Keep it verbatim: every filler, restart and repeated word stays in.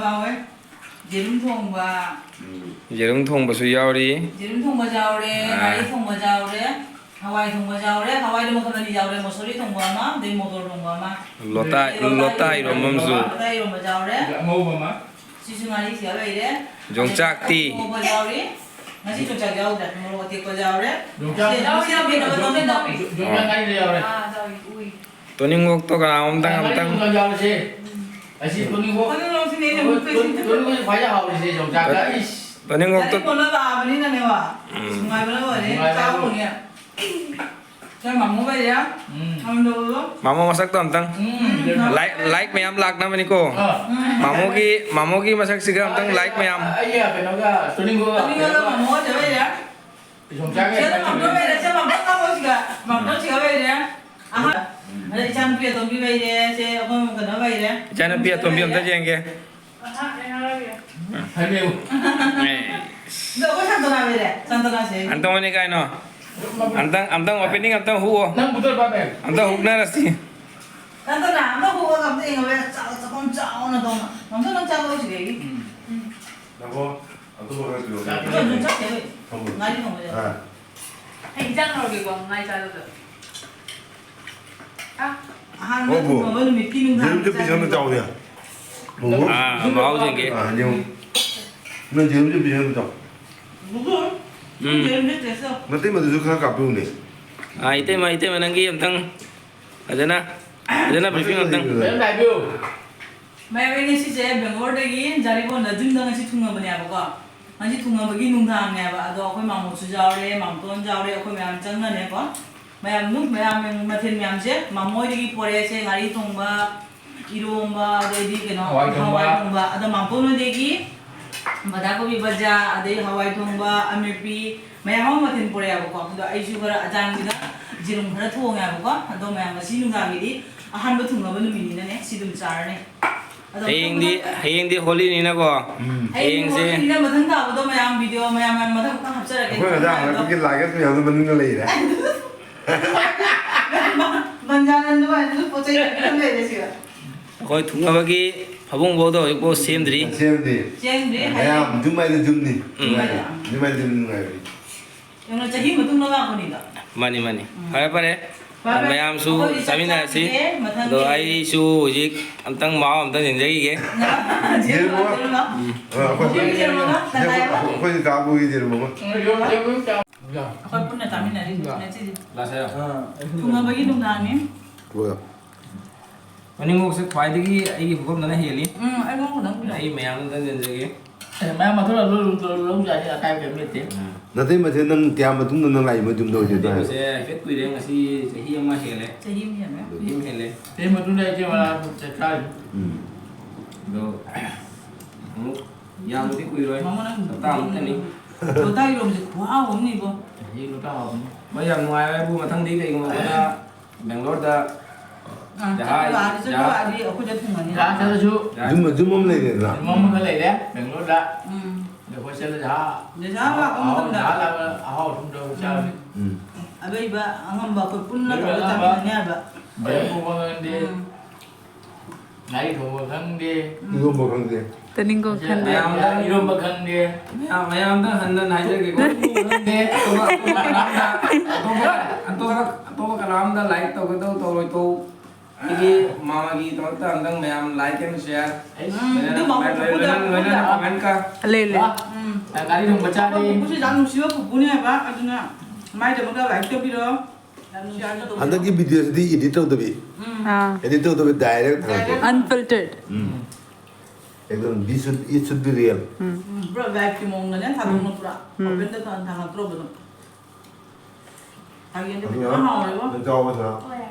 ꯌꯥꯎꯋꯦ꯫ ꯌꯦꯔꯨꯝ ꯊꯣꯡꯕ꯫ ꯌꯦꯔꯨꯝ ꯊꯣꯡꯕꯁꯨ ꯌꯥꯎꯔꯤ꯫ ꯌꯦꯔꯨꯝ ꯊꯣꯡꯕ ꯌꯥꯎꯔꯦ, ꯑꯥ꯫ ꯉꯥꯔꯤ ꯊꯣꯡꯕ ꯌꯥꯎꯔꯦ, ꯍꯋꯥꯏ ꯊꯣꯡꯕ ꯌꯥꯎꯔꯦ, ꯍꯋꯥꯏꯗꯣ ꯃꯈꯜ ꯑꯅꯤ ꯌꯥꯎꯔꯦ, ꯃꯁꯣꯔꯤ ꯊꯣꯡꯕ ꯑꯃ, ꯑꯗꯩ ꯃꯣꯇꯣꯔ ꯊꯣꯡꯕ ꯑꯃ꯫ ꯂꯣꯇꯥ, ꯑꯗꯩ ꯂꯣꯇꯥ ꯂꯣꯇꯥ ꯏꯔꯣꯝꯕ ꯏꯔꯣꯝꯕ ꯑꯃꯁꯨ꯫ ꯑꯃ, ꯂꯣꯇꯥ ꯏꯔꯣꯝꯕ ꯌꯥꯎꯔꯦ꯫ ꯑꯉꯧꯕ ꯑꯃ꯫ ꯁꯤꯁꯨ ꯉꯥꯔꯤ ꯁꯤꯒ ꯂꯩꯔꯦ꯫ ꯌꯣꯡꯆꯥꯛꯇꯤ? ꯑꯗꯩ ꯉꯧꯕ ꯌꯥꯎꯔꯤ꯫ ꯉꯁꯤ ꯌꯣꯡꯆꯥꯛ ꯌꯥꯎꯗ꯭ꯔꯦ, ꯃꯣꯔꯣꯛ ꯑꯇꯦꯛꯄ ꯌꯥꯎꯔꯦ꯫ ꯌꯣꯡꯆꯥꯛ ꯁꯤ ꯌꯥꯎꯔꯤ, ꯌꯥꯎꯔꯤ, ꯌꯥꯎꯔꯤ, ꯌꯣꯡꯆꯥꯛ ꯌꯥꯎꯔꯤ꯫ ꯌꯣꯡꯆꯥꯛ ꯉꯥꯔꯤ ꯌꯥꯎꯔꯦ꯫ ꯑꯥ, ꯌꯥꯎꯔꯤ, ꯎꯏ꯫ ꯇꯣꯅꯤꯡꯈꯣꯛꯇꯣ ꯀꯅꯥ ꯑꯝꯇꯪ, ꯑꯃꯨꯛꯇꯪ꯫ ꯌꯥꯎꯔꯁꯦ꯫ ꯑꯁꯤ ꯇꯣꯅꯤꯡꯈꯣꯛ꯫ ꯇꯣꯅꯤꯡꯈꯣꯛꯁꯤꯅꯦ ꯑꯩꯅ ꯑꯃꯨꯛ ꯇꯣꯅꯤꯡꯈꯣꯛꯁꯦ꯫ ꯇꯣꯅꯤꯡꯈꯣꯛꯁꯦ ꯈ꯭ꯋꯥꯏꯗꯩ ꯍꯥꯎꯔꯤꯁꯦ ꯌꯣꯡꯆꯥꯛꯀ꯫ ꯇꯣ-, ꯏꯁ꯫ ꯇꯣꯅꯤꯡꯈꯣꯛꯇꯣ꯫ ꯂꯥꯏꯔꯤꯛ ꯄꯣꯟꯕ ꯂꯥꯛꯑꯕꯅꯤꯅꯅꯦꯕ꯫ ꯎꯝ꯫ ꯅꯨꯡꯉꯥꯏꯕꯅ ꯂꯣꯏꯔꯦ꯫ ꯅꯨꯡꯉꯥꯏꯕꯅ ꯆꯥꯕ ꯐꯪꯉꯦ꯫ ꯎꯝ꯫ ꯃꯥꯃꯣ ꯃꯁꯛꯇꯣ ꯑꯝꯇꯪ꯫ ꯎꯝ꯫ ꯂꯥꯏꯛ, ꯂꯥꯏꯛ ꯃꯌꯥꯝ ꯂꯥꯛꯅꯕꯅꯤꯀꯣ꯫ ꯑꯥ꯫ ꯃꯥꯃꯣꯒꯤ, ꯃꯥꯃꯣꯒꯤ ꯃꯁꯛꯁꯤꯒ ꯑꯝꯇꯪ ꯂꯥꯏꯛ ꯃꯌꯥꯝ꯫ ꯑꯩꯒ ꯀꯩꯅꯣꯒ ꯇꯣꯅꯤꯡꯈꯣꯛꯀ꯫ ꯇꯣꯅꯤꯡꯈꯣꯛꯀ ꯃꯥꯃꯣꯒ ꯆꯠꯂꯦ꯫ ꯌꯣꯡꯆꯥꯛ ꯁꯤꯗ ꯃꯥꯝꯇꯣꯟ ꯂꯩꯔꯦ, ꯁꯤꯗ ꯃꯥꯝꯇꯣꯟ ꯐꯝꯃꯣ ꯁꯤꯗ꯫ ꯃꯥꯝꯇꯣꯟ ꯁꯤꯗ ꯂꯩꯔꯦ꯫ ꯑꯍꯥ꯫ ꯑꯗ ꯏꯆꯥꯅꯨꯄꯤ ꯑꯇꯣꯝꯕꯤ ꯂꯩꯔꯦ, ꯁꯦ ꯑꯩꯈꯣꯏ ꯀꯩꯅꯣ ꯂꯩꯔꯦ꯫ ꯏꯆꯥꯅꯨꯄꯤ ꯑꯇꯣꯝꯕꯤ ꯑꯝꯇ ꯌꯦꯡꯒꯦ꯫ ꯑꯍꯥ, ꯑꯩ ꯍꯥꯏꯔꯒꯦ꯫ ꯍꯥꯏꯕꯤꯌꯨ꯫ ꯑꯦ꯫ ꯑꯗꯣ ꯑꯩꯈꯣꯏ ꯁꯟꯇꯣꯅꯥ ꯂꯩꯔꯦ, ꯁꯟꯇꯣꯅꯥꯁꯦ꯫ ꯑꯝꯇꯪ ꯑꯣꯏꯅꯤ ꯀꯩꯅꯣ꯫ ꯑꯝꯇꯪ, ꯑꯝꯇꯪ opening ꯑꯝꯇꯪ ꯍꯨꯛꯑꯣ꯫ ꯅꯪ ꯕꯨꯇꯔ ꯄꯥꯝꯃꯦ꯫ ꯑꯝꯇꯪ ꯍꯨꯛꯅꯔꯁꯤ꯫ ꯁꯟꯇꯣꯅꯥ, ꯑꯝꯇ ꯍꯨꯛꯑꯒ ꯑꯝꯇ ꯌꯦꯡꯍꯧꯔꯦ꯫ ꯆꯥꯛ ꯆꯥꯛꯐꯝ ꯆꯥꯎꯅ ꯇꯧꯅ꯫ ꯃꯥꯝꯇꯣꯟ ꯅꯪ ꯆꯥꯛ ꯂꯧꯁꯤꯗꯦ ꯑꯩꯒꯤ꯫ ꯎꯝ꯫ ꯎꯝ꯫ ꯉꯥꯏꯈꯣ꯫ ꯑꯗꯨ ꯂꯣꯏꯔꯒ ꯄꯤꯔꯛꯑꯣ꯫ ꯆꯥꯛ ꯆꯥꯛ ꯆꯥꯛ ꯆꯥꯛ ꯆꯥꯛ ꯊꯝꯃꯣ꯫ ꯉꯥꯔꯤ ꯊꯣꯡꯕ ꯆꯥꯛ꯫ ꯑꯥ꯫ ꯑꯩ ꯏꯟꯖꯥꯡ ꯂꯧꯔꯒꯦꯀꯣ, ꯉꯥꯏ ꯆꯥꯗꯕꯗ꯫ ꯑꯥ꯫ ꯑꯍꯥꯟꯕ ꯑꯣ, ꯕꯣ꯫ ꯊꯣꯡꯕ ꯅꯨꯃꯤꯠꯀꯤ ꯅꯨꯡꯗꯥꯡ ꯌꯦꯔꯨꯝꯁꯦ ꯄꯤꯁ ꯑꯃ ꯆꯥꯅꯤꯡꯕ꯫ ꯆꯥꯎꯅꯦ꯫ ꯕꯣ, ꯕꯣ꯫ ꯑꯥ, ꯃꯍꯥꯎ ꯌꯦꯡꯒꯦ꯫ ꯑꯥ, ꯌꯦꯡꯉꯨ꯫ ꯅꯪ ꯌꯦꯔꯨꯝꯁꯦ ꯄꯤꯁ ꯑꯃ ꯆꯥꯎ꯫ ꯕꯣ, ꯕꯣ꯫ ꯎꯝ꯫ ꯌꯦꯔꯨꯝꯁꯦ ꯇꯦꯁ ꯇꯧ꯫ ꯅꯇꯩꯃꯗꯨꯁꯨ ꯈꯔ ꯀꯥꯞꯄꯤꯌꯨꯅꯦ꯫ ꯑꯥ, ꯏꯇꯩꯃ, ꯏꯇꯩꯃ, ꯅꯪꯒꯤ ꯑꯝꯇꯪ ꯐꯖꯅ, ꯐꯖꯅ briefing ꯑꯝꯇꯪ꯫ ꯐꯖꯅ ꯍꯥꯏꯕꯤꯌꯨ꯫ ꯃꯌꯥꯝ, ꯑꯩ ꯉꯁꯤꯁꯦ ꯕꯦꯡꯒ꯭ꯂꯣꯔꯗꯒꯤ ꯖꯥꯔꯤꯕꯣꯟꯗ ꯌꯨꯝꯗ ꯉꯁꯤ ꯊꯨꯡꯉꯕꯅꯦꯕꯀꯣ꯫ ꯉꯁꯤ ꯊꯨꯡꯉꯕꯒꯤ ꯅꯨꯡꯗꯥꯡꯅꯦꯕ꯫ ꯑꯗꯣ ꯑꯩꯈꯣꯏ ꯃꯥꯃꯣꯁꯨ ꯌꯥꯎꯔꯦ, ꯃꯥꯝꯇꯣꯟ ꯌꯥꯎꯔꯦ, ꯑꯩꯈꯣꯏ ꯃꯌꯥꯝ ꯆꯪꯉꯅꯦꯀꯣ꯫ ꯃꯌꯥꯝ ꯑꯗꯨꯝ, ꯃꯌꯥꯝ ꯃꯊꯦꯜ ꯃꯌꯥꯝꯁꯦ ꯃꯥꯃꯣ ꯍꯣꯏꯗꯒꯤ ꯄꯣꯔꯛꯑꯦꯁꯦ, ꯉꯥꯔꯤ ꯊꯣꯡꯕ, ꯏꯔꯣꯝꯕ, ꯑꯗꯩꯗꯤ ꯀꯩꯅꯣ, ꯍꯋꯥꯏ ꯊꯣꯡꯕ꯫ ꯍꯋꯥꯏ ꯊꯣꯡꯕ꯫ ꯑꯗꯣ ꯃꯥꯝꯇꯣꯟ ꯍꯣꯏꯗꯒꯤ ꯕꯗꯥꯀꯣꯕꯤ ꯕꯖꯥ, ꯑꯗꯩ ꯍꯋꯥꯏ ꯊꯣꯡꯕ, ꯑꯃꯦꯠꯄꯤ, ꯃꯌꯥꯝ ꯑꯃ ꯃꯊꯦꯜ ꯄꯨꯔꯛꯑꯦꯕꯀꯣ꯫ ꯑꯗꯣ ꯑꯩꯁꯨ ꯈꯔ ꯑꯆꯥꯡꯁꯤꯗ ꯌꯦꯔꯨꯝ ꯈꯔ ꯊꯣꯡꯉꯦꯕꯀꯣ꯫ ꯑꯗꯣ ꯃꯌꯥꯝ ꯉꯁꯤ ꯅꯨꯡꯗꯥꯡꯒꯤꯗꯤ ꯑꯍꯥꯟꯕ ꯊꯨꯡꯅꯕ ꯅꯨꯃꯤꯠꯅꯤꯅꯅꯦ, ꯁꯤ ꯑꯗꯨꯝ ꯆꯥꯔꯅꯤ꯫ ꯑꯗꯣ ꯍꯌꯦꯡꯗꯤ, ꯃꯊꯪ, ꯍꯌꯦꯡꯗꯤ ꯍꯣꯂꯤꯅꯤꯅꯀꯣ꯫ ꯎꯝ꯫ ꯍꯌꯦꯡ ꯍꯌꯦꯡꯁꯦ ꯍꯣꯂꯤꯅꯤꯅ ꯃꯊꯪ ꯇꯥꯕꯗꯣ ꯃꯌꯥꯝ video ꯃꯌꯥꯝ, ꯃꯌꯥꯝ ꯃꯊꯪ ꯃꯊꯪ ꯍꯥꯞꯆꯔꯛꯀꯦ꯫ ꯑꯩꯈꯣꯏ ꯍꯟꯗꯛ ꯍꯜꯂꯛꯄꯒꯤ luggage ꯃꯌꯥꯝꯗꯣ ꯃꯅꯨꯡꯗ ꯂꯩꯔꯦ꯫ ꯃꯟꯖꯥꯅꯟꯗ ꯃꯌꯥꯝꯗꯨ ꯄꯣꯠ ꯆꯩ ꯂꯩꯔꯦ ꯁꯤꯗ꯫ ꯑꯩꯈꯣꯏ ꯊꯨꯡꯅꯕꯒꯤ ꯐꯃꯨꯡꯐꯧꯗ ꯍꯧꯖꯤꯛꯐꯥꯎ ꯁꯦꯝꯗ꯭ꯔꯤ꯫ ꯁꯦꯝꯗ꯭ꯔꯤ꯫ ꯁꯦꯝꯗ꯭ꯔꯤ, ꯃꯌꯥꯝ ꯍꯌꯦꯡ꯫ ꯌꯨꯝ ꯍꯥꯏꯗ ꯌꯨꯝꯅꯤ꯫ ꯎꯝ꯫ ꯅꯨꯡꯉꯥꯏꯔꯤ꯫ ꯌꯨꯝ ꯍꯥꯏꯗ ꯌꯨꯝ ꯅꯨꯡꯉꯥꯏꯔꯤ꯫ ꯀꯩꯅꯣ, ꯆꯍꯤ ꯃꯇꯨꯡꯗ ꯂꯥꯛꯄꯅꯤꯗ꯫ ꯃꯥꯅꯤ, ꯃꯥꯅꯤ꯫ ꯎꯝ꯫ ꯐꯔꯦ, ꯐꯔꯦ꯫ ꯐꯔꯦ, ꯐꯔꯦ꯫ ꯃꯌꯥꯝꯁꯨ ꯑꯩꯈꯣꯏꯗꯤ ꯆꯥꯛ ꯆꯥꯃꯤꯟꯅꯔꯁꯤ꯫ ꯆꯥꯈꯤꯒꯦ, ꯃꯊꯪꯒꯤ ꯑꯗꯣ ꯑꯩꯁꯨ ꯍꯧꯖꯤꯛ ꯑꯝꯇꯪ ꯃꯍꯥꯎ ꯑꯝꯇꯪ ꯌꯦꯡꯖꯈꯤꯒꯦ꯫ ꯌꯦꯔꯨꯝ ꯑꯃ꯫ ꯌꯦꯔꯨꯝ ꯑꯃ꯫ ꯑ, ꯑꯩꯈꯣꯏ, ꯌꯦꯔꯨꯝ ꯑꯃ꯫ ꯀꯅꯥ ꯍꯥꯏꯕ? ꯑꯩꯈꯣꯏ ꯀꯥꯕꯨꯒꯤ ꯌꯦꯔꯨꯝ ꯑꯃ꯫ ꯎꯝ꯫ ꯑꯩꯈꯣꯏ ꯄꯨꯟꯅ ꯆꯥꯃꯤꯟꯅꯔꯤ ꯉꯁꯤꯗꯤ꯫ ꯂꯥꯁ ꯍꯥꯏꯔꯣ? ꯊꯨꯡꯉꯕꯒꯤ ꯅꯨꯡꯗꯥꯡꯅꯤ꯫ ꯂꯣꯏꯔꯦ꯫ ꯃꯅꯤꯡꯉꯣꯛꯁꯦ ꯈ꯭ꯋꯥꯏꯗꯒꯤ ꯑꯩꯒꯤ ꯄꯨꯈꯝꯗꯅ ꯍꯦꯜꯂꯤ꯫ ꯎꯝ, ꯑꯩꯉꯣꯟꯗ ꯈꯤꯇꯪ ꯄꯤꯔꯛꯑꯣ꯫ ꯑꯩ ꯃꯌꯥꯝꯗ ꯌꯦꯟꯖꯒꯦ꯫ ꯑꯦ, ꯃꯌꯥꯝ ꯃꯊꯧ ꯂꯧ-, ꯂꯧ-, ꯂꯧ ꯌꯥꯅꯤ, ꯑꯀꯥꯏꯕ ꯀꯩꯝ ꯂꯩꯇꯦ꯫ ꯎꯝ꯫ ꯅꯇꯩ ꯃꯁꯦ ꯅꯪ ꯀꯌꯥ ꯃꯇꯨꯡꯗ ꯅꯪ ꯂꯥꯛꯏ ꯃꯣꯏ ꯑꯗꯨꯝ ꯇꯧꯔꯤꯁꯦ? ꯅꯇꯩ ꯃꯁꯦ ꯍꯥꯏꯐꯦꯠ ꯀꯨꯏꯔꯦ, ꯉꯁꯤ ꯆꯍꯤ ꯑꯃ ꯍꯦꯜꯂꯦ꯫ ꯆꯍꯤ ꯑꯃ ꯍꯦꯜꯂꯦ꯫ ꯆꯍꯤ ꯑꯃ ꯍꯦꯜꯂꯦ꯫ ꯆꯍꯤ ꯃꯇꯨꯡꯗ ꯑꯩꯁꯦ ꯃꯅꯥꯛꯇ ꯆꯠꯈꯥꯏꯔꯤ꯫ ꯎꯝ꯫ ꯑꯗꯣ ꯑꯃꯨꯛ ꯌꯥꯝꯕꯗꯤ ꯀꯨꯏꯔꯣꯏ꯫ ꯃꯃꯥ ꯅꯪ ꯍꯞꯇꯥ ꯑꯃꯨꯛꯇꯅꯤ꯫ ꯂꯣꯇꯥ ꯏꯔꯣꯝꯕꯁꯦ ꯈꯨꯍꯥꯎ ꯑꯃꯅꯤꯀꯣ꯫ ꯆꯍꯤ ꯂꯣꯇꯥ ꯍꯥꯎꯕꯅꯤ꯫ ꯃꯣꯏ ꯌꯥꯝ ꯅꯨꯡꯉꯥꯏ ꯍꯥꯏꯕꯨ ꯃꯊꯪꯗꯤ ꯀꯩꯒꯨꯝꯕ ꯑꯩꯈꯣꯏꯅ ꯕꯦꯡꯒ꯭ꯂꯣꯔꯗ ꯑꯥ, ꯖꯍꯥ-, ꯆꯠꯂꯨ, ꯑꯥꯗ ꯆꯠꯂꯨ, ꯖꯍꯥ-, ꯑꯥꯗꯤ ꯑꯩꯈꯣꯏꯗ ꯊꯨꯡꯉꯅꯤ꯫ ꯖꯍꯥ ꯆꯠꯂꯁꯨ ꯖꯍꯥ ꯌꯨꯝ, ꯌꯨꯝ ꯑꯃ ꯂꯩꯔꯦꯗꯅ꯫ ꯌꯨꯝ ꯑꯃꯒ ꯂꯩꯔꯦ, ꯕꯦꯡꯒ꯭ꯂꯣꯔꯗ꯫ ꯎꯝ꯫ ꯑꯗ ꯑꯩꯈꯣꯏ ꯆꯠꯂ ꯖꯍꯥ-, ꯖꯍꯥ ꯂꯥꯛꯄ ꯑꯍꯥꯎ-, ꯃꯇꯝꯗ꯫ ꯖꯍꯥ ꯂꯥꯛꯄ ꯑꯍꯥꯎ ꯑꯊꯨꯝꯗꯣ ꯆꯥꯔꯨꯁꯤ꯫ ꯎꯝ꯫ ꯑꯕꯩꯕ ꯑꯉꯝꯕ ꯑꯩꯈꯣꯏ ꯄꯨꯟꯅ ꯑꯕꯩꯕ ꯇꯧꯔꯒ ꯑꯉꯝꯕ꯫ ꯆꯥꯃꯤꯟꯅꯅꯤ ꯍꯥꯏꯕ꯫ ꯕꯦꯝꯕꯨ ꯈꯪꯗꯦ, ꯎꯝ꯫ ꯉꯥꯔꯤ ꯊꯣꯡꯕ ꯈꯪꯗꯦ꯫ ꯎꯝ꯫ ꯏꯔꯣꯝꯕ ꯈꯪꯗꯦ꯫ ꯇꯅꯤꯡꯀꯣꯛ ꯈꯟꯗꯦ꯫ ꯃꯌꯥꯝꯗ ꯏꯔꯣꯝꯕ ꯈꯪꯗꯦ꯫ ꯃꯌꯥꯝ, ꯃꯌꯥꯝꯗ ꯍꯟꯅ ꯍꯟꯅ ꯍꯥꯏꯖꯔꯒꯦꯀꯣ꯫ ꯈꯪꯗꯦ꯫ ꯑꯇꯣꯞꯄ, ꯑꯇꯣꯞꯄ ꯀꯅꯥꯝꯗ, ꯑꯇꯣꯞꯄ, ꯑꯇꯣꯞꯄ, ꯑꯇꯣꯞꯄ ꯀꯅꯥꯝꯗ like ꯇꯧꯒꯗꯧ ꯇꯧꯔꯣꯏ ꯇꯧ꯫ ꯑꯩꯒꯤ ꯃꯥꯃꯒꯤ ꯗꯃꯛꯇ ꯑꯝꯇꯪ ꯃꯌꯥꯝ like and share꯫ ꯎꯝ, ꯂꯣꯏꯅꯅ ꯑꯗꯨ ꯃꯥꯃ comment, ꯂꯣꯏꯅꯅ, ꯄꯨꯄꯨꯗ, ꯂꯣꯏꯅꯅ ꯄꯨꯄꯨꯗ꯫ Comment ꯀ꯫ ꯂꯩ, ꯂꯩ꯫ ꯋꯥ꯫ ꯎꯝ꯫ ꯒꯥꯔꯤ ꯊꯣꯡꯕ ꯆꯥꯔꯤ꯫ ꯑꯩꯈꯣꯏ ꯄꯨꯄꯨꯁꯦ ꯌꯥꯝ ꯅꯨꯡꯁꯤꯕ ꯄꯨꯄꯨꯅꯦ ꯍꯥꯏꯕ, ꯑꯗꯨꯅ ꯃꯥꯏꯗꯃꯛꯇ like ꯇꯧꯕꯤꯔꯣ꯫ ꯌꯥꯝ ꯅꯨꯡꯁꯤ, ꯌꯥꯝ ꯅꯨꯡꯁꯤ꯫ ꯍꯟꯗꯛꯀꯤ video ꯁꯤꯗꯤ edit ꯇꯧꯗꯕꯤ꯫ ꯎꯝ꯫ ꯑꯥ꯫ Edit ꯇꯧꯗꯕꯤ direct ꯊꯥꯗꯣꯛꯄ꯫ Direct꯫ Unfiltered꯫ Um. ꯑꯦꯛꯗꯝ, this should, it should be real꯫ ꯎꯝ꯫ ꯎꯝ, ꯄꯨꯔꯥ live ꯀꯤ ꯃꯑꯣꯡꯗꯅꯦ ꯊꯥꯗꯣꯛꯅ ꯄꯨꯔꯥ꯫ ꯎꯝ꯫ Open ꯗ ꯊꯥ-, ꯊꯥꯡꯒꯠꯇ꯭ꯔꯣꯕ ꯑꯗꯨꯝ꯫ ꯍꯥꯏꯒꯦ ꯑꯗꯨ ꯑꯗꯨꯅ ꯐꯖꯅ ꯍꯥꯎꯔꯦꯕꯣ꯫ ꯅꯪ ꯆꯥꯎꯕ ꯁꯔꯨꯛ꯫ ꯍꯣꯏ꯫